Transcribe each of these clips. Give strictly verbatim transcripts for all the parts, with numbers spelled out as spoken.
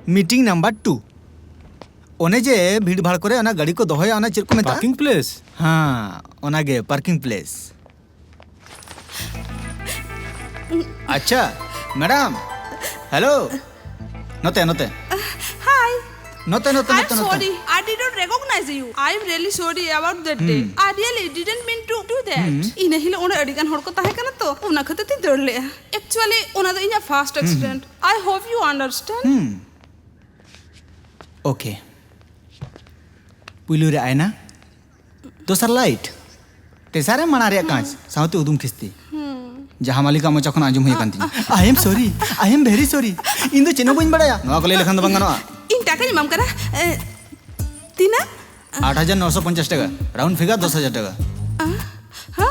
Meeting number two. ᱚᱱᱮ ᱡᱮ ᱵᱷᱤᱲ ᱵᱷᱟᱲ ᱠᱚᱨᱮ ᱚᱱᱟ ᱜᱟᱹᱰᱤ ᱠᱚ ᱫᱚᱦᱚᱭᱟ, ᱚᱱᱟ ᱪᱮᱫ ᱠᱚ ᱢᱮᱛᱟᱜᱼᱟ? Parking place. ᱦᱮᱸ, ᱚᱱᱟᱜᱮ ᱯᱟᱨᱠᱤᱝ ᱯᱞᱮᱥ᱾ ᱟᱪᱪᱷᱟ, ᱢᱮᱰᱟᱢ, ᱦᱮᱞᱳ, ᱱᱚᱛᱮ, ᱱᱚᱛᱮ᱾ Hi. ᱱᱚᱛᱮ, ᱱᱚᱛᱮ, I'm ᱱᱚᱛᱮ, ᱱᱚᱛᱮ᱾ Sorry, I didn't recognize you. I am really sorry about that day. Hmm. I really didn't mean to do that. Hmm. ᱤᱱᱟᱹ ᱦᱤᱞᱳᱜ ᱚᱸᱰᱮ ᱟᱹᱰᱤ ᱜᱟᱱ ᱦᱚᱲ ᱠᱚ ᱛᱟᱦᱮᱸ ᱠᱟᱱᱟ ᱛᱚ, ᱚᱱᱟ ᱠᱷᱟᱹᱛᱤᱨ ᱛᱤᱧ ᱫᱟᱹᱲ ᱞᱮᱜᱼᱟ᱾ Actually, ᱚᱱᱟ ᱫᱚ ᱤᱧᱟᱹᱜ first accident. Hmm. I hope you understand. Hmm. Okay. ᱯᱩᱭᱞᱩ ᱨᱮ ᱟᱭᱱᱟ, ᱫᱚᱥᱟᱨ ᱞᱟᱭᱤᱴ, ᱛᱮᱥᱟᱨ ᱨᱮ ᱢᱟᱲᱟᱝ ᱨᱮᱭᱟᱜ ᱠᱟᱸᱪ, ᱦᱩᱸ᱾ ᱥᱟᱶᱛᱮ ᱩᱫᱩᱢ ᱠᱷᱤᱥᱛᱤ᱾ ᱦᱩᱸ᱾ ᱡᱟᱦᱟᱸ ᱢᱟᱹᱞᱤᱠᱟᱜ ᱢᱚᱪᱟ ᱠᱷᱚᱱ ᱟᱸᱡᱚᱢ ᱦᱩᱭ ᱟᱠᱟᱱ ᱛᱤᱧᱟ᱾ I am sorry, I am very sorry. ᱤᱧ ᱫᱚ ᱪᱮᱫ ᱦᱚᱸ ᱵᱟᱹᱧ ᱵᱟᱲᱟᱭᱟ᱾ ᱱᱚᱣᱟ ᱠᱚ ᱞᱟᱹᱭ ᱞᱮᱠᱷᱟᱱ ᱫᱚ ᱵᱟᱝ ᱜᱟᱱᱚᱜᱼᱟ᱾ ᱤᱧ ᱴᱟᱠᱟᱧ ᱮᱢᱟᱢ ᱠᱟᱱᱟ᱾ ᱮ, ᱛᱤᱱᱟᱹᱜ? ᱟᱴ ᱦᱟᱡᱟᱨ ᱱᱚᱥᱚ ᱯᱚᱧᱪᱟᱥ ᱴᱟᱠᱟ, round figure ᱫᱚᱥ ᱦᱟᱡᱟᱨ ᱴᱟᱠᱟ᱾ ᱟ, ᱦᱟ?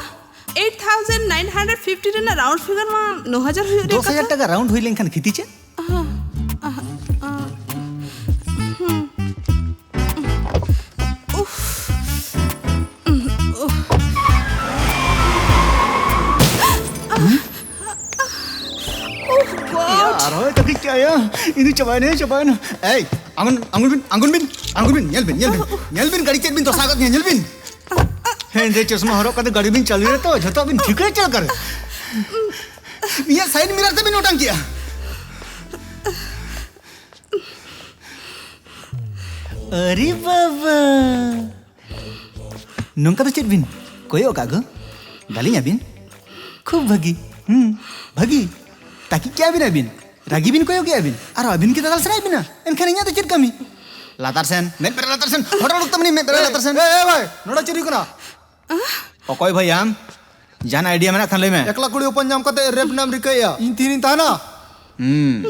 Eight thousand nine hundred fifty ᱨᱮᱱᱟᱜ round figure ᱢᱟ ᱱᱚ ᱦᱟᱡᱟᱨ ᱦᱩᱭᱩᱜ ᱨᱮᱭᱟᱜ ᱫᱚᱥ ᱦᱟᱡᱟᱨ ᱠᱟᱛᱷᱟ᱾ ᱴᱟᱠᱟ round ᱦᱩᱭ ᱞᱮᱱᱠᱷᱟᱱ ᱠᱷᱤᱛᱤ ᱪᱮᱫ? ᱟᱦᱟ, ᱟᱦᱟ, ᱟᱦᱟ, ᱦᱩᱸ᱾ ᱩᱯᱷ᱾ ᱩᱯᱷ᱾ ᱩᱯᱷ, ᱭᱟ, God᱾ ᱟᱨᱦᱚᱸ ᱮᱴᱟᱜ ᱠᱤᱪᱷᱩ ᱟᱭᱟ᱾ ᱤᱧ ᱫᱚ ᱪᱟᱵᱟᱭᱮᱱᱟ, ᱪᱟᱵᱟᱭᱮᱱᱟ᱾ ᱮᱭ, ᱟᱬᱜᱚᱱ, ᱟᱬᱜᱚᱱ ᱵᱤᱱ, ᱟᱬᱜᱚᱱ ᱵᱤᱱ, ᱟᱬᱜᱚᱱ ᱵᱤᱱ, ᱧᱮᱞ ᱵᱤᱱ, ᱧᱮᱞ ᱵᱤᱱ᱾ ᱧᱮᱞ ᱵᱤᱱ, ᱜᱟᱹᱰᱤ ᱪᱮᱫ ᱵᱤᱱ ᱫᱚᱥᱟᱣ ᱟᱠᱟᱫ ᱛᱤᱧᱟ, ᱧᱮᱞ ᱵᱤᱱ᱾ ᱦᱮᱸᱫᱮ ᱪᱚᱥᱢᱟ ᱦᱚᱨᱚᱜ ᱠᱟᱛᱮ ᱜᱟᱹᱰᱤ ᱵᱤᱱ ᱪᱟᱹᱞᱩᱭᱟ ᱛᱚ, ᱡᱷᱚᱛᱚ ᱵᱤᱱ ᱴᱷᱤᱠᱟᱹᱭᱟ ᱪᱮᱫ ᱞᱮᱠᱟᱨᱮ? ᱤᱧᱟᱹᱜ side mirror ᱛᱮᱵᱤᱱ ᱚᱴᱟᱝ ᱠᱮᱜᱼᱟ᱾ ᱟᱨᱮ ᱵᱟᱵᱟ! ᱱᱚᱝᱠᱟ ᱫᱚ ᱪᱮᱫ ᱵᱤᱱ ᱠᱚᱭᱚᱜ ᱟᱠᱟᱫ ᱜᱚ? ᱫᱟᱞᱤᱧ ᱟᱹᱵᱤᱱ? ᱠᱷᱩᱵ ᱵᱷᱟᱹᱜᱤ᱾ ᱦᱩᱸ, ᱵᱷᱟᱹᱜᱤ᱾ ᱛᱟᱹᱠᱤᱡ ᱠᱮᱜᱼᱟ ᱵᱤᱱ ᱟᱹᱵᱤᱱ? ᱨᱟᱹᱜᱤ ᱵᱤᱱ ᱠᱚᱭᱚᱜ ᱠᱮᱜᱼᱟ ᱵᱤᱱ? ᱟᱨ ᱟᱹᱵᱤᱱ ᱜᱮ ᱫᱟᱫᱟᱞ ᱥᱟᱱᱟᱭᱮᱫ ᱵᱤᱱᱟ? ᱮᱱᱠᱷᱟᱱ ᱤᱧᱟᱹᱜ ᱫᱚ ᱪᱮᱫ ᱠᱟᱹᱢᱤ? ᱞᱟᱛᱟᱨ ᱥᱮᱱ, ᱢᱮᱫ ᱯᱮᱨᱮ ᱞᱟᱛᱟᱨ ᱥᱮᱱ, ᱦᱚᱴᱚᱜ ᱩᱰᱩᱠ ᱛᱟᱵᱚᱱᱤᱧ ᱢᱮᱫ ᱯᱮᱨᱮ ᱞᱟᱛᱟᱨ ᱥᱮᱱ᱾ ᱮ, ᱮ, ᱵᱷᱟᱭ, ᱱᱚᱰᱮ ᱪᱮᱫ ᱦᱩᱭᱩᱜ ᱠᱟᱱᱟ? ᱚᱠᱚᱭ ᱵᱷᱟᱹᱭ ᱟᱢ? ᱡᱟᱦᱟᱱ idea ᱢᱮᱱᱟᱜ ᱠᱷᱟᱱ ᱞᱟᱹᱭ ᱢᱮ᱾ ᱮᱠᱞᱟ ᱠᱩᱲᱤ ᱦᱚᱯᱚᱱ ᱧᱟᱢ ᱠᱟᱛᱮ rape ᱨᱮᱱᱟᱜ ᱮᱢ ᱨᱤᱠᱟᱹᱭᱮᱫᱼᱟ? ᱤᱧ ᱛᱤᱦᱤᱧᱤᱧ ᱛᱟᱦᱮᱱᱟ᱾ ᱦᱩᱸ,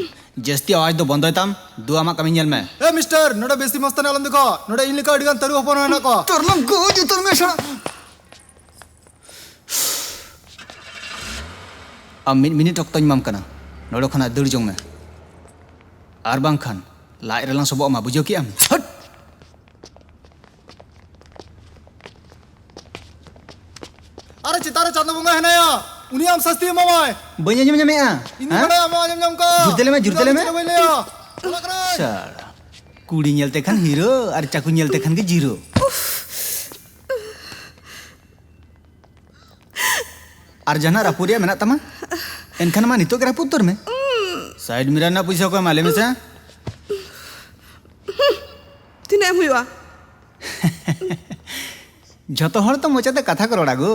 ᱡᱟᱹᱥᱛᱤ ᱟᱣᱟᱡᱽ ᱫᱚ ᱵᱚᱱᱫᱚᱭ ᱛᱟᱢ, ᱫᱩ ᱟᱢᱟᱜ ᱠᱟᱹᱢᱤ ᱧᱮᱞ ᱢᱮ᱾ ᱮ mister, ᱱᱚᱰᱮ ᱵᱮᱥᱤ ᱢᱟᱥᱛᱟᱱᱤ ᱟᱞᱚᱢ ᱫᱮᱠᱷᱟᱣᱟ᱾ ᱱᱚᱰᱮ ᱤᱧ ᱞᱮᱠᱟ ᱟᱹᱰᱤ ᱜᱟᱱ ᱛᱟᱹᱨᱩᱵ ᱦᱚᱯᱚᱱ ᱦᱚᱸ ᱦᱮᱱᱟᱜ ᱠᱚᱣᱟ᱾ ᱛᱚᱨᱞᱚᱝ ᱜᱚᱡ ᱩᱛᱟᱹᱨ ᱢᱮ ᱥᱟᱞᱟ᱾ ᱟᱢ ᱢᱤᱫ ᱢᱤᱱᱤᱴ ᱚᱠᱛᱚᱧ ᱮᱢᱟᱢ ᱠᱟᱱᱟ, ᱱᱚᱰᱮ ᱠᱷᱚᱱᱟᱜ ᱫᱟᱹᱲ ᱡᱚᱝ ᱢᱮ, ᱟᱨ ᱵᱟᱝᱠᱷᱟᱱ ᱞᱟᱡ ᱨᱮᱞᱟᱝ ᱥᱚᱵᱚᱜ ᱟᱢᱟ, ᱵᱩᱡᱷᱟᱹᱣ ᱠᱮᱜᱼᱟᱢ? ᱦᱟᱹᱴ! ᱟᱨᱮ ᱪᱮᱛᱟᱱ ᱨᱮ ᱪᱟᱸᱫᱚ ᱵᱚᱸᱜᱟ ᱦᱮᱱᱟᱭᱟ, ᱩᱱᱤ ᱟᱢ ᱥᱟᱹᱥᱛᱤ ᱮᱢᱟᱢᱟᱭ᱾ ᱵᱟᱹᱧ ᱟᱸᱡᱚᱢ ᱧᱟᱢᱮᱜᱼᱟ᱾ ᱤᱧ ᱫᱚ ᱦᱮᱸ? ᱵᱟᱰᱟᱭᱟ ᱟᱢ ᱟᱸᱡᱚᱢ ᱧᱟᱢ ᱠᱟᱜ᱾ ᱡᱩᱨ ᱛᱮ ᱞᱟᱹᱭ ᱢᱮ, ᱡᱩᱨ ᱛᱮ ᱞᱟᱹᱭ ᱢᱮ᱾ ᱤᱧ ᱫᱚ ᱪᱮᱫ ᱦᱚᱸ ᱵᱟᱹᱧ ᱞᱟᱹᱭᱟ᱾ ᱪᱟᱞᱟᱜ ᱠᱟᱹᱱᱟᱹᱧ᱾ ᱥᱟᱲ᱾ ᱠᱩᱲᱤ ᱧᱮᱞ ᱛᱮ ᱠᱷᱟᱱ ᱦᱤᱨᱳ ᱟᱨ ᱪᱟᱠᱩ ᱧᱮᱞ ᱛᱮ ᱠᱷᱟᱱ ᱜᱮ ᱡᱤᱨᱳ᱾ ᱟᱨ ᱡᱟᱦᱟᱱᱟᱜ ᱨᱟᱹᱯᱩᱫ ᱨᱮᱭᱟᱜ ᱢᱮᱱᱟᱜ ᱛᱟᱢᱟ? ᱮᱱᱠᱷᱟᱱ ᱢᱟ ᱱᱤᱛᱚᱜ ᱜᱮ ᱨᱟᱹᱯᱩᱫ ᱩᱛᱟᱹᱨ ᱢᱮ᱾ ᱥᱟᱭᱤᱰ ᱢᱤᱨᱟᱨ ᱨᱮᱱᱟᱜ ᱯᱚᱭᱥᱟ ᱚᱠᱚᱭ ᱮᱢᱟ ᱞᱟᱹᱭ ᱢᱮᱥᱮ? ᱛᱤᱱᱟᱹᱜ ᱮᱢ ᱦᱩᱭᱩᱜᱼᱟ? ᱡᱷᱚᱛᱚ ᱦᱚᱲ ᱛᱚ ᱢᱚᱪᱟᱛᱮ ᱠᱟᱛᱷᱟ ᱠᱚ ᱨᱚᱲᱟ ᱜᱳ,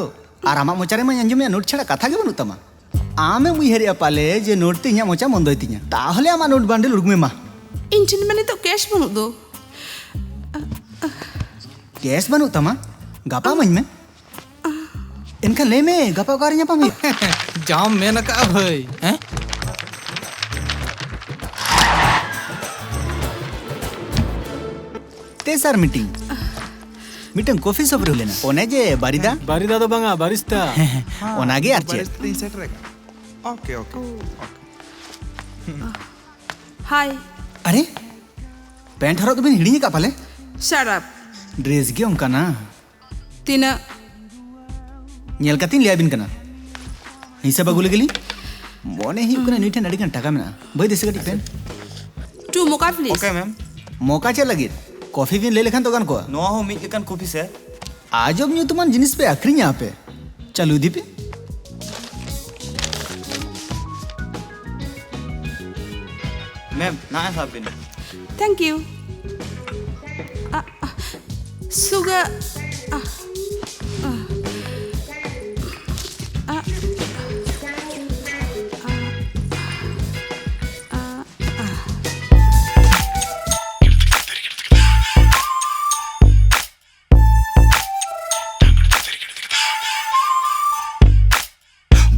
ᱟᱨ ᱟᱢᱟᱜ ᱢᱚᱪᱟ ᱨᱮᱢᱟᱧ ᱟᱸᱡᱚᱢᱮᱜᱼᱟ ᱱᱳᱴ ᱪᱷᱟᱲᱟ ᱠᱟᱛᱷᱟ ᱜᱮ ᱵᱟᱹᱱᱩᱜ ᱛᱟᱢᱟ᱾ ᱟᱢᱮᱢ ᱩᱭᱦᱟᱹᱨᱮᱜᱼᱟ ᱯᱟᱞᱮ ᱡᱮ ᱱᱳᱴ ᱛᱮ ᱤᱧᱟᱹᱜ ᱢᱚᱪᱟ ᱵᱚᱱᱫᱚᱭ ᱛᱤᱧᱟ᱾ ᱛᱟᱦᱚᱞᱮ ᱟᱢᱟᱜ ᱱᱳᱴ ᱵᱟᱱᱰᱮᱞ ᱩᱰᱩᱠ ᱢᱮ ᱢᱟ᱾ ᱤᱧ ᱴᱷᱮᱱ ᱢᱟ ᱱᱤᱛᱚᱜ ᱠᱮᱥ ᱵᱟᱹᱱᱩᱜ ᱫᱚ᱾ ᱠᱮᱥ ᱵᱟᱹᱱᱩᱜ ᱛᱟᱢᱟ? ᱜᱟᱯᱟ ᱮᱢᱟᱹᱧ ᱢᱮ᱾ ᱮᱱᱠᱷᱟᱱ ᱞᱟᱹᱭ ᱢᱮ, ᱜᱟᱯᱟ ᱚᱠᱟᱨᱮ ᱧᱟᱯᱟᱢ ᱦᱩᱭᱩᱜᱼᱟ? ᱡᱟᱢ ᱢᱮᱱ ᱟᱠᱟᱜᱼᱟ ᱵᱷᱟᱹᱭ, ᱦᱮᱸ? ᱛᱮᱥᱟᱨ ᱢᱤᱴᱤᱝ ᱢᱤᱫᱴᱟᱝ ᱠᱚᱯᱷᱤ ᱥᱚᱯ ᱨᱮ ᱦᱩᱭ ᱞᱮᱱᱟ, ᱚᱱᱮ ᱡᱮ ᱵᱟᱨᱤᱫᱟ᱾ ᱵᱟᱨᱤᱫᱟ ᱫᱚ ᱵᱟᱝᱟ, ᱵᱟᱨᱤᱥᱛᱟ᱾ ᱦᱮᱸ, ᱦᱮᱸ, ᱚᱱᱟᱜᱮ ᱟᱨ ᱪᱮᱫ᱾ ᱵᱟᱨᱤᱥᱛᱟ ᱛᱤᱧ ᱥᱮᱴᱮᱨ ᱟᱠᱟᱱᱟ᱾ Okay, okay, okay. ᱦᱟᱭ᱾ ᱟᱨᱮ, ᱯᱮᱱᱴ ᱦᱚᱨᱚᱜ ᱫᱚᱵᱤᱱ ᱦᱤᱲᱤᱧ ᱟᱠᱟᱫ ᱯᱟᱞᱮ? Shut up. ᱰᱨᱮᱥ ᱜᱮ ᱚᱱᱠᱟᱱᱟ᱾ ᱛᱤᱱᱟᱹᱜ? ᱧᱮᱞ ᱠᱟᱛᱮᱧ ᱞᱟᱹᱭ ᱟᱵᱤᱱ ᱠᱟᱱᱟ᱾ ᱦᱤᱥᱟᱹᱵ ᱟᱹᱜᱩ ᱞᱮᱜᱮ ᱞᱤᱧ᱾ ᱢᱚᱱᱮ ᱦᱩᱭᱩᱜ ᱠᱟᱱᱟ ᱱᱩᱭ ᱴᱷᱮᱱ ᱟᱹᱰᱤ ᱜᱟᱱ ᱴᱟᱠᱟ ᱢᱮᱱᱟᱜᱼᱟ᱾ ᱵᱷᱟᱹᱭ, ᱫᱮᱥᱤ ᱠᱟᱹᱴᱤᱡ ᱯᱮᱱ᱾ Two mocha, please. Okay, ma'am. Mocha ᱪᱮᱫ ᱞᱟᱹᱜᱤᱫ? ᱠᱚᱯᱷᱤ ᱵᱤᱱ ᱞᱟᱹᱭ ᱞᱮᱠᱷᱟᱱ ᱛᱚ ᱜᱟᱱ ᱠᱚᱜᱼᱟ᱾ ᱱᱚᱣᱟ ᱦᱚᱸ ᱢᱤᱫ ᱞᱮᱠᱟᱱ ᱠᱚᱯᱷᱤ, ᱥᱮᱨ᱾ ᱟᱡᱚᱵ ᱧᱩᱛᱩᱢᱟᱱ ᱡᱤᱱᱤᱥ ᱯᱮ ᱟᱹᱠᱷᱨᱤᱧᱟ ᱟᱯᱮ᱾ ᱪᱟᱹᱞᱩ ᱤᱫᱤ ᱯᱮ᱾ ᱢᱮᱢ, ᱱᱟᱜᱼᱮ ᱥᱟᱵ ᱵᱤᱱ᱾ Thank you. ᱟ, ᱟ, ᱥᱩᱜᱟᱹ, ᱟ, ᱟ, ᱟ, ᱟ, ᱟ, ᱟ, ᱟ᱾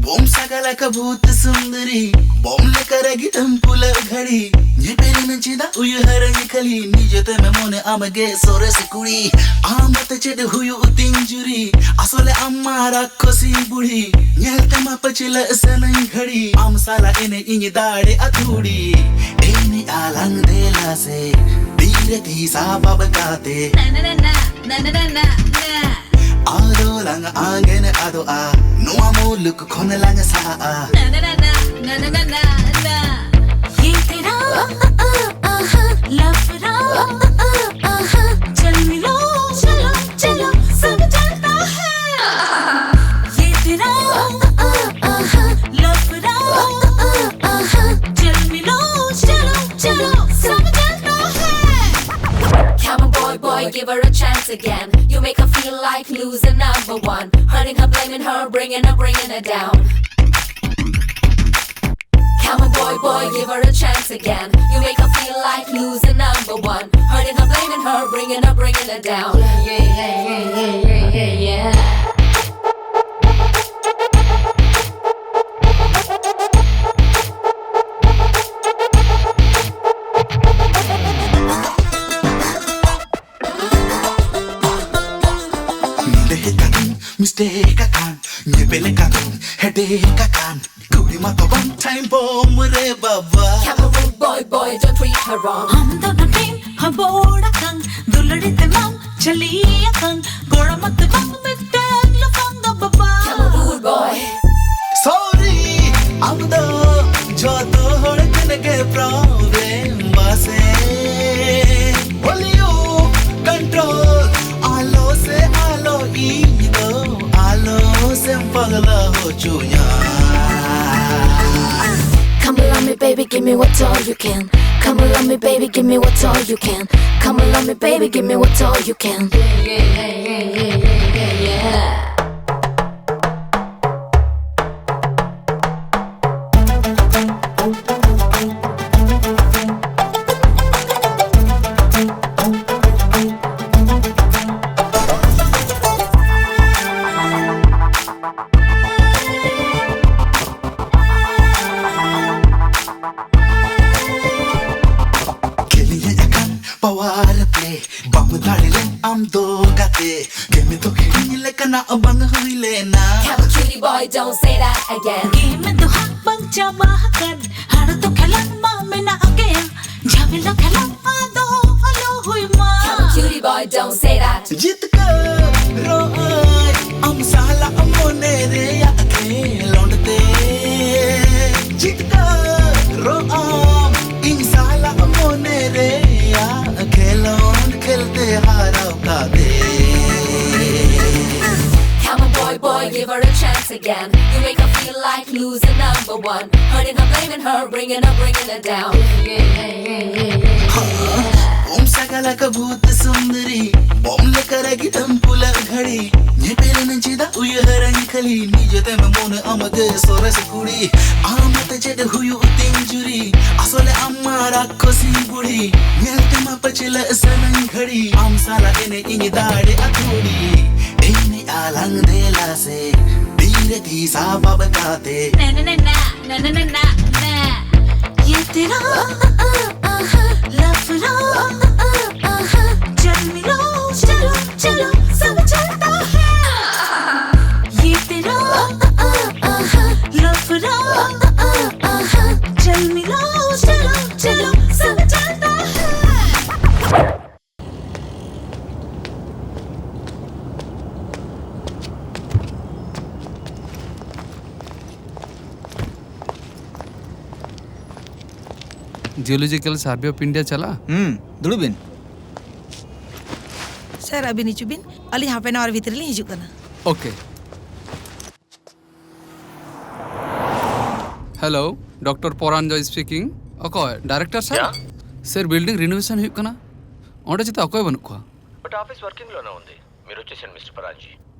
ᱵᱚᱢ ᱥᱟᱜᱟᱞ ᱟᱠᱟ ᱵᱷᱩᱛ ᱥᱩᱱᱫᱚᱨᱤ, ᱵᱚᱢ ᱞᱮᱠᱟ ᱨᱟᱹᱜᱤ ᱟᱢ ᱯᱩᱞᱟᱹ ᱜᱷᱟᱹᱲᱤ᱾ ᱧᱮᱯᱮᱞ ᱢᱮ ᱪᱮᱫᱟᱜ ᱩᱭᱦᱟᱹᱨᱟᱹᱧ ᱠᱷᱟᱹᱞᱤ, ᱱᱤᱡᱮ ᱛᱮᱢ ᱢᱚᱱᱮ ᱟᱢ ᱜᱮ ᱥᱚᱨᱮᱥ ᱠᱩᱲᱤ᱾ ᱟᱢ ᱟᱛᱮ ᱪᱮᱫ ᱦᱩᱭᱩᱜ ᱛᱤᱧ ᱡᱩᱨᱤ, ᱟᱥᱚᱞᱮ ᱟᱢ ᱢᱟ ᱨᱟᱠᱠᱷᱚᱥᱤ ᱵᱩᱲᱦᱤ᱾ ᱧᱮᱞ ᱛᱮᱢᱟ ᱯᱟᱹᱪᱷᱞᱟᱹᱜ ᱥᱟᱱᱟᱧ ᱜᱷᱟᱹᱲᱤ, ᱟᱢ ᱥᱟᱞᱟᱜ ᱮᱱᱮᱡ ᱤᱧ ᱫᱟᱲᱮᱜᱼᱟ ᱛᱷᱩᱲᱤ᱾ ᱮᱱᱮᱡ ᱟᱞᱟᱝ ᱫᱮᱞᱟ ᱥᱮ, ᱛᱤᱨᱮ ᱛᱤ ᱥᱟᱵ ᱠᱟᱛᱮ᱾ ᱱᱟ, ᱱᱟ, ᱱᱟ, ᱱᱟ᱾ ᱟᱫᱚ ᱞᱟᱝ ᱟᱸᱜᱮᱱ ᱟᱫᱚᱜᱼᱟ, ᱱᱚᱣᱟ ᱢᱩᱞᱩᱠ ᱠᱷᱚᱱ ᱞᱟᱝ ᱥᱟᱦᱟᱜᱼᱟ᱾ ᱱᱟ, ᱱᱟ, ᱱᱟ, ᱱᱟ᱾ ᱭᱮ ᱛᱮᱨᱟ, ᱟ, ᱟ, ᱟ, ᱦᱟ, ᱞᱟᱯᱷᱨᱟ, ᱟ, ᱟ, ᱟ, ᱦᱟ, ᱪᱟᱞ ᱢᱤᱞᱚ, ᱪᱟᱞᱚ, ᱪᱟᱞᱚ, ᱥᱟᱵ ᱡᱟᱱᱛᱟ ᱦᱮ। ᱭᱮ ᱛᱮᱨᱟ, ᱟ, ᱟ, ᱟ, ᱦᱟ, ᱞᱟᱯᱷᱨᱟ, ᱟ, ᱟ, ᱟ, ᱦᱟ, ᱪᱟᱞ ᱢᱤᱞᱚ, ᱪᱟᱞᱚ, ᱪᱟᱞᱚ, ᱥᱟᱵ ᱡᱟᱱᱛᱟ ᱦᱮ। Come on, boy, boy, give her a chance again. You make her feel like losing number one. Hurting her, blaming her, bringing her, bringing her down. Come on, boy, boy, give her a chance again. You make her feel like losing number one. Hurting her, blaming her, bringing her, bringing her down. Yeah, yeah, yeah, yeah, yeah, yeah, yeah, yeah. ᱧᱤᱫᱟᱹ ᱦᱮᱡ ᱠᱟᱛᱮᱧ mistake ᱟᱠᱟᱱ, ᱧᱮᱯᱮᱞ ᱠᱟᱛᱮᱧ headache ᱟᱠᱟᱱ, ᱠᱩᱲᱤ ᱢᱟ ᱛᱚ ᱵᱟᱝ time bomb ᱨᱮ ᱵᱟᱵᱟ᱾ Come on, rude boy, boy, don't treat her wrong. ᱟᱢ ᱫᱚ ᱱᱚᱰᱮᱢ ᱦᱟᱵᱚᱲ ᱟᱠᱟᱱ, ᱫᱩᱞᱟᱹᱲᱤ ᱛᱮ ᱵᱟᱢ ᱪᱟᱹᱞᱤ ᱟᱠᱟᱱ, ᱜᱚᱲᱚ ᱢᱟ ᱛᱚ ᱵᱟᱝ ᱢᱤᱫᱴᱟᱝ ᱞᱟᱯᱷᱟᱝ ᱫᱚ ᱵᱟᱵᱟ᱾ Come on, rude boy. Sorry, ᱟᱢ ᱫᱚ ᱡᱚᱛᱚ ᱦᱚᱲ ᱴᱷᱮᱱ ᱜᱮ problem ᱵᱟᱥᱮ᱾ Volume control, ᱟᱞᱚ ᱥᱮ ᱟᱞᱚ ᱤᱧ ᱫᱚ, ᱟᱞᱚ ᱥᱮᱢ ᱯᱟᱜᱽᱞᱟ ᱦᱚᱪᱚᱧᱟ᱾ Come and love me, baby, give me what all you can. Come and love me, baby, give me what all you can. Come and love me, baby, give me what all you can. Yeah, yeah, yeah, yeah, yeah, yeah, yeah, yeah. ᱠᱷᱮᱞᱤᱧ ᱦᱮᱡ ᱟᱠᱟᱱ power play, ᱵᱟᱢ ᱫᱟᱲᱮ ᱞᱮᱱ ᱟᱢ ᱫᱚ ᱜᱟᱛᱮ, game ᱫᱚ ᱦᱤᱲᱤᱧ ᱞᱮᱠᱟᱱᱟᱜ ᱵᱟᱝ ᱦᱩᱭ ᱞᱮᱱᱟ᱾ Come on, cutie boy, don't say that again. Game ᱫᱚ ᱦᱟᱸᱜ ᱵᱟᱝ ᱪᱟᱵᱟ ᱟᱠᱟᱱ, ᱦᱟᱨ ᱫᱚ ᱠᱷᱮᱞᱟᱱ ᱢᱟ ᱢᱮᱱᱟᱜ ᱜᱮᱭᱟ, ᱡᱷᱟᱢᱮᱞᱟ ᱠᱷᱮᱞᱟᱱ ᱟᱫᱚ ᱟᱞᱚ ᱦᱩᱭ ᱢᱟ᱾ Come on, cutie boy, don't say that. ᱡᱤᱛᱠᱟᱹᱨᱚᱜᱼᱟ again. You make her feel like losing number one. Hurting her, blaming her, bringing her, bringing her down. ᱩᱢ ᱥᱟᱜᱟᱞᱟᱠ ᱵᱷᱩᱛ ᱥᱩᱱᱫᱨᱤ, ᱵᱚᱢ ᱞᱮᱠᱟ ᱨᱟᱹᱜᱤ ᱛᱟᱢ ᱯᱩᱞᱟᱹ ᱜᱷᱟᱹᱲᱤ᱾ ᱧᱮᱯᱮᱞ ᱮᱱᱟᱧ ᱪᱮᱫᱟᱜ ᱩᱭᱦᱟᱹᱨᱟᱹᱧ ᱠᱷᱟᱹᱞᱤ, ᱱᱤᱡᱮ ᱛᱮᱢ ᱢᱚᱱᱮ ᱟᱢ ᱜᱮ ᱥᱚᱨᱮᱥ ᱠᱩᱲᱤ᱾ ᱟᱢ ᱟᱛᱮ ᱪᱮᱫ ᱦᱩᱭᱩᱜ ᱛᱤᱧ ᱡᱩᱨᱤ, ᱟᱥᱚᱞᱮ ᱟᱢ ᱢᱟ ᱨᱟᱠᱠᱷᱚᱥᱤ ᱵᱩᱲᱦᱤ᱾ ᱧᱮᱞ ᱛᱮᱢᱟ ᱯᱟᱹᱪᱷᱞᱟᱹ ᱥᱟᱱᱟᱧ ᱜᱷᱟᱹᱲᱤ, ᱟᱢ ᱥᱟᱞᱟᱜ ᱮᱱᱮᱡ ᱤᱧ ᱫᱟᱲᱮᱜᱼᱟ ᱛᱷᱩᱲᱤ᱾ ᱮᱱᱮᱡ ᱟᱞᱟᱝ ᱫᱮᱞᱟ ᱥᱮ, ᱛᱤᱨᱮ ᱛᱤᱥᱟ ᱵᱟᱵ ᱠᱟᱛᱮ᱾ ᱱᱟ, ᱱᱟ, ᱱᱟ, ᱱᱟ᱾ ये तेरा लफड़ा, चल मिलो, चलो, चलो, सब चलता है। ये तेरा लफड़ा, चल मिलो, चलो, चलो, सब चलता है। Geological Survey of India ᱪᱟᱞᱟᱜᱼᱟ? ᱦᱩᱸ, ᱫᱩᱲᱩᱵ ᱵᱤᱱ᱾ ᱥᱟᱨ, ᱟᱹᱵᱤᱱ ᱦᱤᱡᱩᱜ ᱵᱤᱱ, ᱟᱹᱞᱤᱧ half an hour ᱵᱷᱤᱛᱨᱤ ᱞᱤᱧ ᱦᱤᱡᱩᱜ ᱠᱟᱱᱟ᱾ OK. Hello, Doctor ᱯᱚᱨᱟᱱᱡᱚᱭ speaking. ᱚᱠᱚᱭ, director sir? Yeah. Sir, building renovation ᱦᱩᱭᱩᱜ ᱠᱟᱱᱟ, ᱚᱸᱰᱮ ᱪᱮᱫᱟᱜ ᱚᱠᱚᱭ ᱵᱟᱹᱱᱩᱜ ᱠᱚᱣᱟ? But office working లోనే ఉంది, మీరు వచ్చేసండి మిస్టర్ పరాంజీ.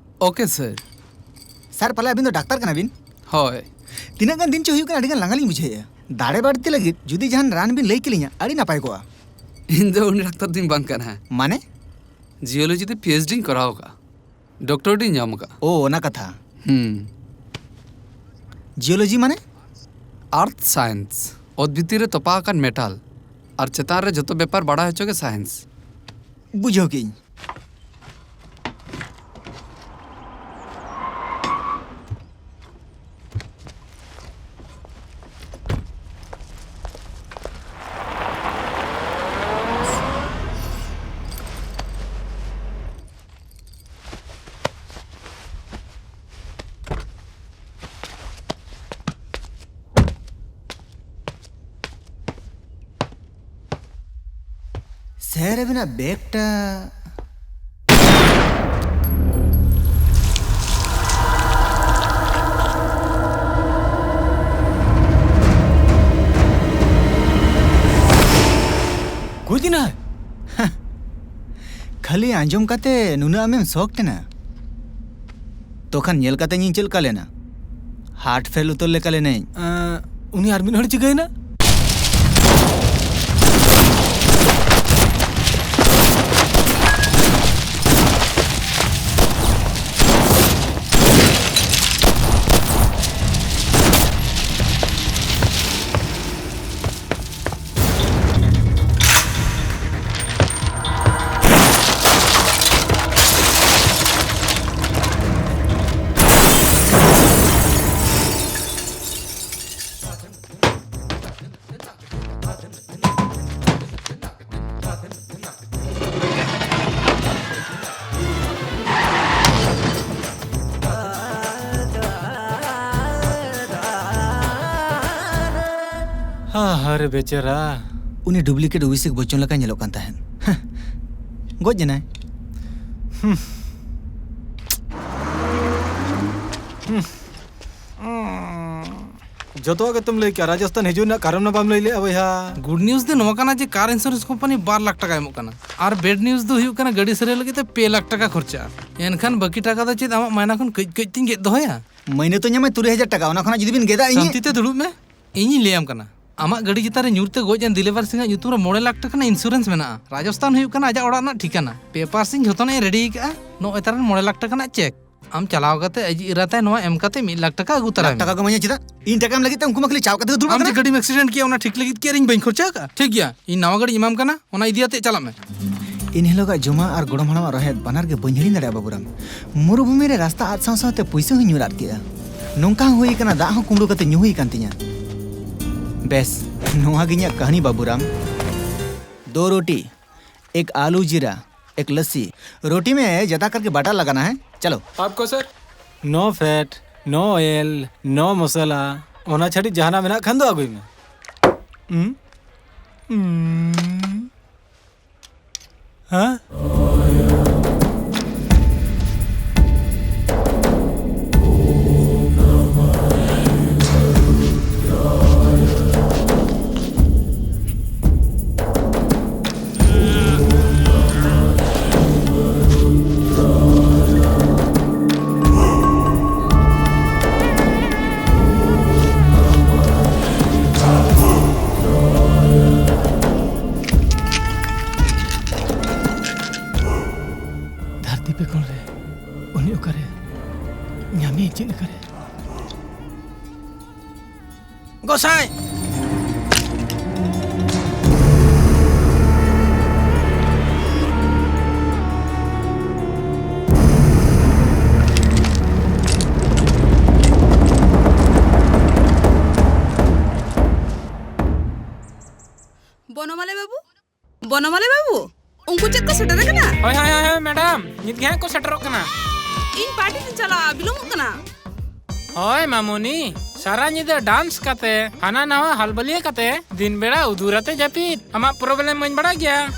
OK sir. ᱥᱟᱨ, ᱯᱟᱞᱮ ᱟᱹᱵᱤᱱ ᱫᱚ ᱰᱟᱠᱛᱟᱨ ᱠᱟᱱᱟ ᱵᱤᱱ? ᱦᱳᱭ᱾ ᱛᱤᱱᱟᱹᱜ ᱜᱟᱱ ᱫᱤᱱ ᱪᱚ ᱦᱩᱭᱩᱜ ᱠᱟᱱᱟ, ᱟᱹᱰᱤ ᱜᱟᱱ ᱞᱟᱸᱜᱟ ᱞᱤᱧ ᱵᱩᱡᱷᱟᱹᱣᱮᱫᱼᱟ᱾ ᱫᱟᱲᱮ ᱵᱟᱹᱲᱛᱤ ᱞᱟᱹᱜᱤᱫ ᱡᱩᱫᱤ ᱡᱟᱦᱟᱱ ᱨᱟᱱ ᱵᱤᱱ ᱞᱟᱹᱭ ᱠᱮᱞᱤᱧᱟ, ᱟᱹᱰᱤ ᱱᱟᱯᱟᱭ ᱠᱚᱜᱼᱟ᱾ ᱤᱧ ᱫᱚ ᱩᱱᱤ ᱰᱟᱠᱛᱟᱨ ᱫᱚᱧ ᱵᱟᱝ ᱠᱟᱱᱟ᱾ ᱢᱟᱱᱮ? Geology ᱛᱮ PhD ᱧ ᱠᱚᱨᱟᱣ ᱟᱠᱟᱫᱼᱟ, doctorate ᱤᱧ ᱧᱟᱢ ᱟᱠᱟᱫᱼᱟ᱾ ᱳ, ᱚᱱᱟ ᱠᱟᱛᱷᱟ᱾ ᱦᱩᱸ᱾ Geology ᱢᱟᱱᱮ? Earth science, ᱚᱛ ᱵᱷᱤᱛᱤᱨ ᱨᱮ ᱛᱚᱯᱟ ᱟᱠᱟᱱ metal ᱟᱨ ᱪᱮᱛᱟᱱ ᱨᱮ ᱡᱚᱛᱚ ᱵᱮᱯᱟᱨ ᱵᱟᱲᱟᱭ ᱦᱚᱪᱚ ᱜᱮ science᱾ ᱵᱩᱡᱷᱟᱹᱣ ᱠᱮᱜᱼᱟᱹᱧ᱾ ᱥᱮᱨ, ᱟᱹᱵᱤᱱᱟᱜ ᱵᱮᱜᱽ ᱴᱟ᱾ ᱛᱤᱱᱟᱹᱜ? ᱠᱷᱟᱹᱞᱤ ᱟᱸᱡᱚᱢ ᱠᱟᱛᱮ ᱱᱩᱱᱟᱹᱜ ᱟᱢᱮᱢ ᱥᱚᱠ ᱮᱱᱟ? ᱛᱚᱠᱷᱟᱱ ᱧᱮᱞ ᱠᱟᱛᱮ ᱤᱧ ᱪᱮᱫ ᱞᱮᱠᱟ ᱞᱮᱱᱟ? ᱦᱟᱨᱴ ᱯᱷᱮᱞ ᱩᱛᱟᱹᱨ ᱞᱮᱠᱟ ᱞᱮᱱᱟᱹᱧ᱾ ᱟᱸ, ᱩᱱᱤ ᱟᱨ ᱢᱤᱫ ᱦᱚᱲ ᱪᱤᱠᱟᱹᱭᱮᱱᱟ? ᱦᱟ, ᱦᱟ ᱨᱮ ᱵᱮᱪᱟᱨᱟ᱾ ᱩᱱᱤ ᱰᱩᱯᱞᱤᱠᱮᱴ ᱚᱵᱷᱤᱥᱮᱠ ᱵᱚᱪᱪᱚᱱ ᱞᱮᱠᱟᱭ ᱧᱮᱞᱚᱜ ᱠᱟᱱ ᱛᱟᱦᱮᱸᱫ᱾ ᱦᱮᱸ, ᱜᱚᱡ ᱮᱱᱟᱭ᱾ ᱦᱩᱸ᱾ ᱦᱩᱸ᱾ ᱡᱚᱛᱚᱣᱟᱜ ᱜᱮᱛᱚᱢ ᱞᱟᱹᱭ ᱠᱮᱜᱼᱟ, ᱨᱟᱡᱚᱥᱛᱷᱟᱱ ᱦᱤᱡᱩᱜ ᱨᱮᱱᱟᱜ ᱠᱟᱨᱚᱱ ᱢᱟ ᱵᱟᱢ ᱞᱟᱹᱭ ᱞᱮᱜᱼᱟ ᱵᱚᱭᱦᱟ᱾ ᱜᱩᱰ ᱱᱤᱭᱩᱡ ᱫᱚ ᱱᱚᱣᱟ ᱠᱟᱱᱟ ᱡᱮ ᱠᱟᱨ ᱤᱱᱥᱩᱨᱮᱱᱥ ᱠᱳᱢᱯᱟᱱᱤ ᱵᱟᱨ ᱞᱟᱠᱷ ᱴᱟᱠᱟ ᱮᱢᱚᱜ ᱠᱟᱱᱟ, ᱟᱨ ᱵᱮᱰ ᱱᱤᱭᱩᱡ ᱫᱚ ᱦᱩᱭᱩᱜ ᱠᱟᱱᱟ ᱜᱟᱹᱰᱤ ᱥᱟᱹᱨᱟᱹᱭ ᱞᱟᱹᱜᱤᱫ ᱛᱮ ᱯᱮ ᱞᱟᱠᱷ ᱴᱟᱠᱟ ᱠᱷᱚᱨᱪᱟᱜᱼᱟ᱾ ᱮᱱᱠᱷᱟᱱ ᱵᱟᱹᱠᱤ ᱴᱟᱠᱟ ᱫᱚ ᱪᱮᱫ ᱟᱢᱟᱜ ᱢᱟᱭᱱᱟ ᱠᱷᱚᱱ ᱠᱟᱹᱡ ᱠᱟᱹᱡ ᱛᱤᱧ ᱜᱮᱫ ᱫᱚᱦᱚᱭᱟ? ᱢᱟᱹᱭᱱᱟᱹ ᱛᱚ ᱧᱟᱢᱟᱭ ᱛᱩᱨᱩᱭ ᱦᱟᱡᱟᱨ ᱴᱟᱠᱟ, ᱚᱱᱟ ᱠᱷᱚᱱᱟᱜ ᱡᱩᱫᱤ ᱵᱤᱱ ᱜᱮᱫᱟ ᱤᱧ ᱥᱟᱱᱛᱤ ᱛᱮ ᱫᱩᱲᱩᱵ ᱢᱮ, ᱤᱧᱤᱧ ᱞᱟᱹᱭᱟᱢ ᱠᱟᱱᱟ᱾ ᱟᱢᱟᱜ ᱜᱟᱹᱰᱤ ᱪᱮᱛᱟᱱ ᱨᱮ ᱧᱩᱨ ᱛᱮ ᱜᱚᱡ ᱮᱱ ᱫᱤᱞᱮᱵᱟᱨ ᱥᱤᱝ ᱟᱜ ᱧᱩᱛᱩᱢ ᱨᱮ ᱢᱚᱬᱮ ᱞᱟᱠᱷ ᱴᱟᱠᱟ ᱨᱮᱱᱟᱜ ᱤᱱᱥᱩᱨᱮᱱᱥ ᱢᱮᱱᱟᱜᱼᱟ᱾ ᱨᱟᱡᱚᱥᱛᱷᱟᱱ ᱦᱩᱭᱩᱜ ᱠᱟᱱᱟ ᱟᱡᱟᱜ ᱚᱲᱟᱜ ᱨᱮᱱᱟᱜ ᱴᱷᱤᱠᱟᱱᱟ᱾ ᱯᱮᱯᱟᱨᱥ ᱤᱧ ᱡᱷᱚᱛᱚᱱᱟᱜ ᱤᱧ ᱨᱮᱰᱤ ᱟᱠᱟᱫᱼᱟ᱾ ᱱᱚᱜᱼᱚᱭ ᱛᱟᱨᱟᱱ ᱢᱚᱬᱮ ᱞᱟᱠᱷ ᱴᱟᱠᱟ ᱨᱮᱱᱟᱜ ᱪᱮᱠ᱾ ᱟᱢ ᱪᱟᱞᱟᱣ ᱠᱟᱛᱮ ᱟᱡᱤᱡ ᱮᱨᱟ ᱛᱟᱭ ᱱᱚᱣᱟ ᱮᱢ ᱠᱟᱛᱮ ᱢᱤᱫ ᱞᱟᱠᱷ ᱴᱟᱠᱟ ᱟᱹᱜᱩ ᱛᱟᱨᱟᱭ ᱢᱮ᱾ ᱴᱟᱠᱟ ᱠᱚ ᱮᱢᱟᱹᱧᱟ ᱪᱮᱫᱟᱜ? ᱤᱧ ᱴᱟᱠᱟ ᱮᱢ ᱞᱟᱹᱜᱤᱫ ᱛᱮ ᱩᱱᱠᱩ ᱢᱟ ᱠᱷᱟᱹᱞᱤ ᱪᱟᱣ ᱠᱟᱛᱮ ᱠᱚ ᱫᱩᱲᱩᱵ ᱟᱢ ᱡᱮ ᱟᱠᱟᱱᱟ᱾ ᱜᱟᱹᱰᱤᱢ ᱮᱠᱥᱤᱰᱮᱱᱴ ᱠᱮᱜᱼᱟ, ᱚᱱᱟ ᱴᱷᱤᱠ ᱞᱟᱹᱜᱤᱫ ᱠᱤ ᱟᱨ ᱤᱧ ᱵᱟᱹᱧ ᱠᱷᱚᱨᱪᱟ ᱟᱠᱟᱫᱼᱟ? ᱴᱷᱤᱠ ᱜᱮᱭᱟ, ᱤᱧ ᱱᱟᱣᱟ ᱜᱟᱹᱰᱤᱧ ᱮᱢᱟᱢ ᱠᱟᱱᱟ, ᱚᱱᱟ ᱤᱫᱤ ᱠᱟᱛᱮ ᱪᱟᱞᱟᱜ ᱢᱮ᱾ ᱤᱱ ᱦᱤᱞᱳᱜᱟᱜ ᱡᱚᱢᱟᱜ ᱟᱨ ᱜᱚᱲᱚᱢ ᱦᱟᱲᱟᱢᱟᱜ ᱨᱚᱦᱮᱫ ᱵᱟᱱᱟᱨ ᱜᱮ ᱵᱟᱹᱧ ᱦᱤᱲᱤᱧ ᱫᱟᱲᱮᱭᱟᱜᱼᱟ ᱵᱟᱹᱵᱩᱨᱟᱢ᱾ ᱢᱩᱨᱩᱵᱷᱩᱢᱤ ᱨᱮ ᱨᱟᱥᱛᱟ ᱟᱫ ᱥᱟᱶ ᱥᱟᱶᱛᱮ ᱯᱩᱭᱥᱟᱹ ᱦᱚᱸᱧ ᱧᱩᱨ ᱟᱫ ᱠᱮᱜᱼᱟ᱾ ᱱᱚᱝᱠᱟ ᱦᱚᱸ ᱦᱩᱭ ᱟᱠᱟᱱᱟ, ᱫᱟᱜ ᱦᱚᱸ ᱠᱩᱢᱵᱽᱲᱩ ᱠᱟᱛᱮ ᱧᱩ ᱦᱩᱭ ᱟᱠᱟᱱ ᱛᱤᱧᱟ᱾ ᱵᱮᱥ, ᱱᱚᱣᱟ ᱜᱮ ᱤᱧᱟᱹᱜ ᱠᱟᱹᱦᱱᱤ ᱵᱟᱹᱵᱩᱨᱟᱢ᱾ ᱫᱳ ᱨᱳᱴᱤ, ᱮᱠ ᱟᱞᱩ ᱡᱤᱨᱟ, ᱮᱠ ᱞᱟᱥᱥᱤ᱾ ᱨᱳᱴᱤ ᱢᱮ ᱡᱟᱫᱟ ᱠᱟᱨᱠᱮ ᱵᱟᱴᱟᱨ ᱞᱟᱜᱟᱱᱟ ᱦᱮᱸ, ᱪᱟᱞᱳ᱾ आपको sir? No fat, no oil, no masala, ᱚᱱᱟ ᱪᱷᱟᱹᱲᱤ ᱡᱟᱦᱟᱱᱟᱜ ᱢᱮᱱᱟᱜ ᱠᱷᱟᱱ ᱫᱚ ᱟᱹᱜᱩᱭ ᱢᱮ᱾ ᱦᱩᱸ? ᱦᱩᱸ? ᱦᱮᱸ? ᱵᱮᱠᱚᱱ ᱨᱮ ᱩᱱᱤ ᱚᱠᱟᱨᱮ? ᱧᱟᱢᱮᱭᱟᱹᱧ ᱪᱮᱫ ᱚᱠᱟᱨᱮ? ᱜᱚᱸᱥᱟᱭ! ᱵᱚᱱᱚᱢᱟᱞᱮ ᱵᱟᱹᱵᱩ, ᱵᱚᱱᱚᱢᱟᱞᱮ ᱵᱟᱹᱵᱩ, ᱩᱱᱠᱩ ᱪᱮᱫ ᱠᱚ ᱥᱮᱴᱮᱨ ᱟᱠᱟᱱᱟ? ᱦᱳᱭ, ᱦᱳᱭ, ᱦᱳᱭ, ᱦᱳᱭ, ᱢᱮᱰᱟᱢ, ᱱᱤᱛ ᱜᱮ ᱦᱟᱸᱜ ᱠᱚ ᱥᱮᱴᱮᱨᱚᱜ ᱠᱟᱱᱟ᱾ ᱤᱧ ᱯᱟᱨᱴᱤ ᱛᱮᱧ ᱪᱟᱞᱟᱜᱼᱟ, ᱵᱤᱞᱚᱢᱚᱜ ᱠᱟᱱᱟ᱾ ᱦᱳᱭ, ᱢᱟᱢᱩᱱᱤ, ᱥᱟᱨᱟ ᱧᱤᱫᱟᱹ ᱰᱟᱱᱥ ᱠᱟᱛᱮ, ᱦᱟᱱᱟ ᱱᱟᱣᱟ ᱦᱟᱞᱵᱟᱹᱞᱤᱭᱟᱹ ᱠᱟᱛᱮ, ᱫᱤᱱ ᱵᱮᱲᱟ ᱩᱫᱩᱨ ᱟᱛᱮ ᱡᱟᱹᱯᱤᱫ᱾ ᱟᱢᱟᱜ ᱯᱨᱚᱵᱞᱮᱢ ᱢᱟᱧ ᱵᱟᱲᱟᱭ ᱜᱮᱭᱟ᱾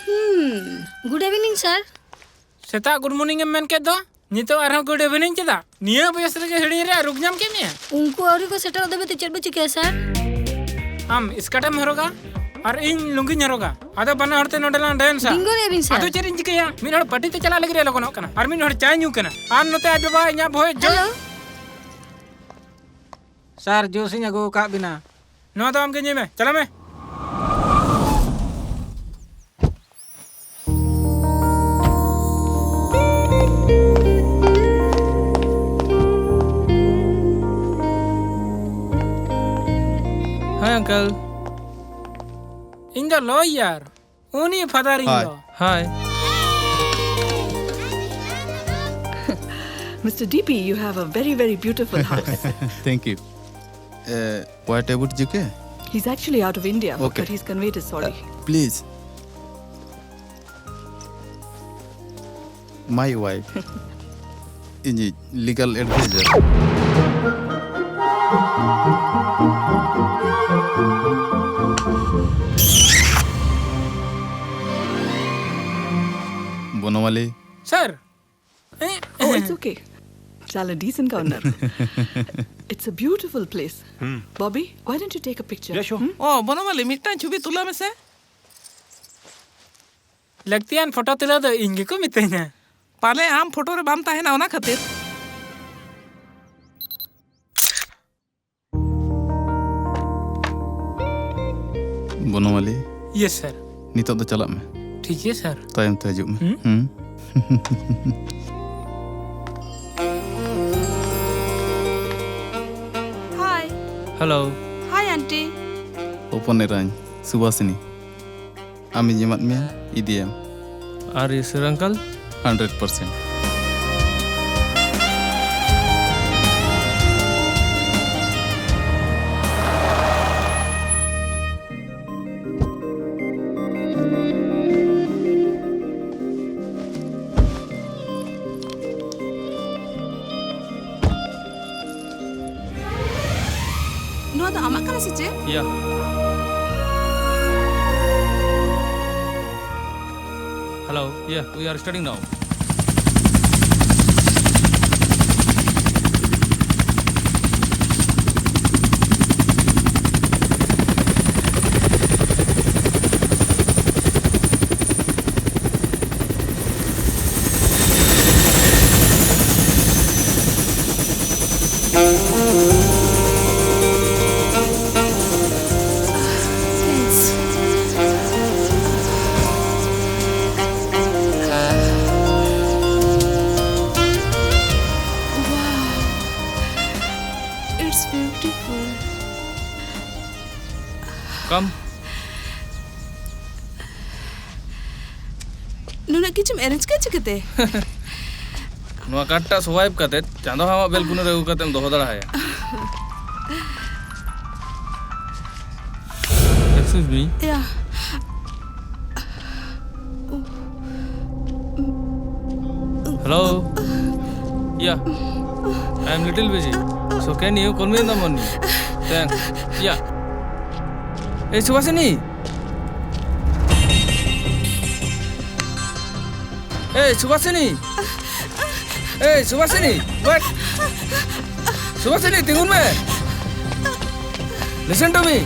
ᱦᱩᱸ, good evening, sir. ᱥᱮᱛᱟᱜ ᱜᱩᱰ ᱢᱚᱨᱱᱤᱝ ᱮᱢ ᱢᱮᱱ ᱠᱮᱫ ᱫᱚ, ᱱᱤᱛᱚᱜ ᱟᱨᱦᱚᱸ ᱜᱩᱰ ᱤᱵᱷᱤᱱᱤᱝ ᱪᱮᱫᱟᱜ? ᱱᱤᱭᱟᱹ ᱵᱚᱭᱮᱥ ᱨᱮᱜᱮ ᱦᱤᱲᱤᱧ ᱨᱮᱭᱟᱜ ᱨᱳᱜᱽ ᱧᱟᱢ ᱠᱮᱫ ᱢᱮᱭᱟ? ᱩᱱᱠᱩ ᱟᱹᱣᱨᱤ ᱠᱚ ᱥᱮᱴᱮᱨᱚᱜ ᱫᱷᱟᱹᱵᱤᱡ ᱛᱮ ᱪᱮᱫ ᱵᱚ ᱪᱤᱠᱟᱹᱭᱟ, ᱥᱟᱨ? ᱟᱢ ᱥᱠᱟᱨᱴ ᱮᱢ ᱦᱚᱨᱚᱜᱟ ᱟᱨ ᱤᱧ ᱞᱩᱝᱜᱤᱧ ᱦᱚᱨᱚᱜᱟ᱾ ᱟᱫᱚ ᱵᱟᱱᱟ ᱦᱚᱲ ᱛᱮ ᱱᱚᱰᱮ ᱞᱟᱝ ᱰᱮᱱᱥᱟ᱾ ᱵᱤᱝᱜᱳ ᱞᱟᱹᱭ ᱵᱤᱱ, ᱥᱟᱨ᱾ ᱟᱫᱚ ᱪᱮᱫ ᱤᱧ ᱪᱤᱠᱟᱹᱭᱟ? ᱢᱤᱫ ᱦᱚᱲ ᱯᱟᱹᱴᱤ ᱛᱮ ᱪᱟᱞᱟᱜ ᱞᱟᱹᱜᱤᱫ ᱮ ᱞᱚᱜᱚᱱᱚᱜ ᱠᱟᱱᱟ ᱟᱨ ᱢᱤᱫ ᱦᱚᱲ ᱪᱟᱭ ᱧᱩ ᱠᱟᱱᱟ᱾ ᱟᱨ ᱱᱚᱛᱮ ᱟᱡ ᱵᱟᱵᱟ ᱤᱧᱟᱹᱜ ᱵᱚᱦᱚᱜ ᱡᱚ- ᱦᱮᱞᱳ᱾ ᱥᱟᱨ, ᱡᱩᱥ ᱤᱧ ᱟᱹᱜᱩ ᱟᱠᱟᱫ ᱵᱤᱱᱟ᱾ ᱱᱚᱣᱟ ᱫᱚ ᱟᱢ ᱜᱮ ᱧᱩᱭ ᱢᱮ᱾ ᱪᱟᱞᱟᱜ ᱢᱮ᱾ Hi, uncle. ᱤᱧ ᱫᱚ ᱞᱚᱭᱟᱨ, ᱩᱱᱤ ᱯᱷᱟᱫᱟᱨ ᱤᱧ ᱦᱟᱭ᱾ ᱫᱚ᱾ Hi. Mister D P, you have a very, very beautiful house. Thank you. Uh, what about J K? He's actually out of India, okay, but he's conveyed his sorry. Uh, please. My wife. ᱤᱧᱤᱡ legal advisor. ᱵᱚᱱᱚᱣᱟᱞᱤ᱾ Sir. Oh, it's okay. చాలా decent గా ఉన్నారు. It's a beautiful place. Hmm. Bobby, why don't you take a picture? Yeah, sure. Hmm? ᱚ, ᱵᱚᱱᱚᱢᱟᱞᱤ, ᱢᱤᱫᱴᱟᱝ ᱪᱷᱚᱵᱤ ᱛᱩᱞᱟᱹᱣ ᱢᱮᱥᱮ᱾ ᱞᱟᱹᱠᱛᱤᱭᱟᱱ ᱯᱷᱳᱴᱳ ᱛᱩᱞᱟᱹᱣ ᱫᱚ ᱤᱧ ᱜᱮᱠᱚ ᱢᱤᱛᱟᱹᱧᱟ᱾ ᱯᱟᱞᱮ ᱟᱢ ᱯᱷᱳᱴᱳ ᱨᱮ ᱵᱟᱢ ᱛᱟᱦᱮᱱᱟ, ᱚᱱᱟ ᱠᱷᱟᱹᱛᱤᱨ᱾ ᱵᱚᱱᱚᱢᱟᱞᱤ᱾ Yes, sir. ᱱᱤᱛᱚᱜ ᱫᱚ ᱪᱟᱞᱟᱜ ᱢᱮ᱾ ᱴᱷᱤᱠ ᱜᱮᱭᱟ ᱥᱟᱨ᱾ ᱛᱟᱭᱚᱢ ᱛᱮ ᱦᱤᱡᱩᱜ ᱢᱮ᱾ ᱦᱩᱸ? ᱦᱩᱸ᱾ ᱦᱟᱭ᱾ ᱦᱮᱞᱳ᱾ ᱦᱟᱭ ᱟᱱᱴᱤ᱾ ᱦᱚᱯᱚᱱ ᱮᱨᱟᱧ, ᱥᱩᱵᱷᱟᱥᱤᱱᱤ᱾ ᱟᱢᱤᱧ ᱮᱢᱟᱫ ᱢᱮᱭᱟ, ᱤᱫᱤᱭᱮᱢ᱾ ᱟᱨ ᱤᱭᱟᱹ ᱥᱟᱨ ᱟᱝᱠᱟᱞ? Hundred percent. ᱱᱚᱣᱟ ᱫᱚ ᱟᱢᱟᱜ ᱠᱟᱱᱟ ᱥᱮ ᱪᱮᱫ? Yeah. Hello. Yeah, we are starting now. Wow. It's beautiful. Come. ᱱᱩᱱᱟᱹᱜ ᱠᱤᱪᱷᱩᱢ arrange ᱠᱮᱫ ᱪᱤᱠᱟᱹᱛᱮ? ᱱᱚᱣᱟ ᱠᱟᱴ ᱴᱟᱜ swipe ᱠᱟᱛᱮ ᱪᱟᱸᱫᱚ ᱦᱟᱣᱟ ᱵᱮᱞᱠᱩᱱᱤ ᱨᱮ ᱟᱹᱜᱩ ᱠᱟᱛᱮᱢ ᱫᱚᱦᱚ ᱫᱟᱲᱮ ᱟᱭᱟ᱾ Excuse me. Yeah. Hello. Yeah. I am little busy. So can you call me in the morning? Thanks. Yeah. Hey, Subhasini. Hey, Subhasini. Hey, Subhasini. What? Subhasini, ᱛᱤᱸᱜᱩᱱ ᱢᱮ. Listen to me.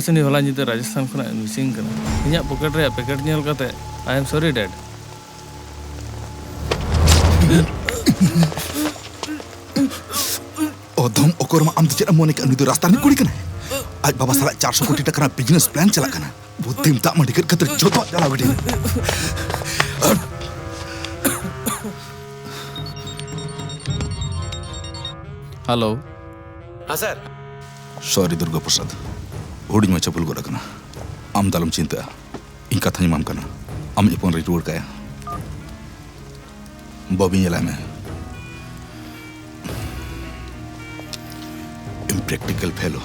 ᱥᱩᱱᱤ ᱦᱚᱞᱟ ᱧᱤᱫᱟᱹ ᱨᱟᱡᱚᱥᱛᱷᱟᱱ ᱠᱷᱚᱱᱟᱜ ᱢᱤᱥᱤᱝ ᱠᱟᱱᱟ᱾ ᱤᱧᱟᱹᱜ pocket ᱨᱮᱭᱟᱜ packet ᱧᱮᱞ ᱠᱟᱛᱮ, I am sorry, Dad. ᱚᱫᱷᱚᱢ ᱚᱠᱚᱨᱢᱟ, ᱟᱢ ᱫᱚ ᱪᱮᱫ ᱮᱢ ᱢᱚᱱᱮ ᱠᱮᱫᱟ? ᱱᱩᱭ ᱫᱚ ᱨᱟᱥᱛᱟ ᱨᱤᱱᱤᱡ ᱠᱩᱲᱤ ᱠᱟᱱᱟᱭ᱾ ᱟᱡ ᱵᱟᱵᱟ ᱥᱟᱞᱟᱜ ᱪᱟᱨᱥᱚ ᱠᱳᱴᱤ ᱴᱟᱠᱟ ᱨᱮᱱᱟᱜ ᱵᱤᱡᱽᱱᱮᱥ ᱯᱞᱟᱱ ᱪᱟᱞᱟᱜ ᱠᱟᱱᱟ᱾ ᱵᱩᱫᱽᱫᱷᱤᱢ ᱫᱟᱜ ᱢᱟᱹᱰᱤ ᱠᱮᱫ ᱠᱷᱟᱹᱛᱤᱨ ᱡᱚᱛᱚᱣᱟᱜ ᱪᱟᱞᱟᱣ ᱜᱤᱰᱤ᱾ ᱦᱮᱞᱳ᱾ ᱦᱮᱸ, ᱥᱟᱨ᱾ ᱥᱚᱨᱤ ᱫᱩᱨᱜᱟ ᱯᱨᱚᱥᱟᱫᱽ, ᱦᱩᱰᱤᱧ ᱢᱟᱪᱷᱟ ᱵᱷᱩᱞ ᱜᱚᱫ ᱟᱠᱟᱱᱟ᱾ ᱟᱢ ᱫᱚ ᱟᱞᱚᱢ ᱪᱤᱱᱛᱟᱹᱜᱼᱟ, ᱤᱧ ᱠᱟᱛᱷᱟᱧ ᱮᱢᱟᱢ ᱠᱟᱱᱟ᱾ ᱟᱢᱤᱡ ᱦᱚᱯᱚᱱ ᱨᱤᱧ ᱨᱩᱣᱟᱹᱲ ᱠᱟᱭᱟ᱾ ᱵᱚᱵᱤ, ᱧᱮᱞᱟᱭ ᱢᱮ᱾ ᱤᱢᱯᱨᱮᱠᱴᱤᱠᱮᱞ ᱯᱷᱮᱞᱳ᱾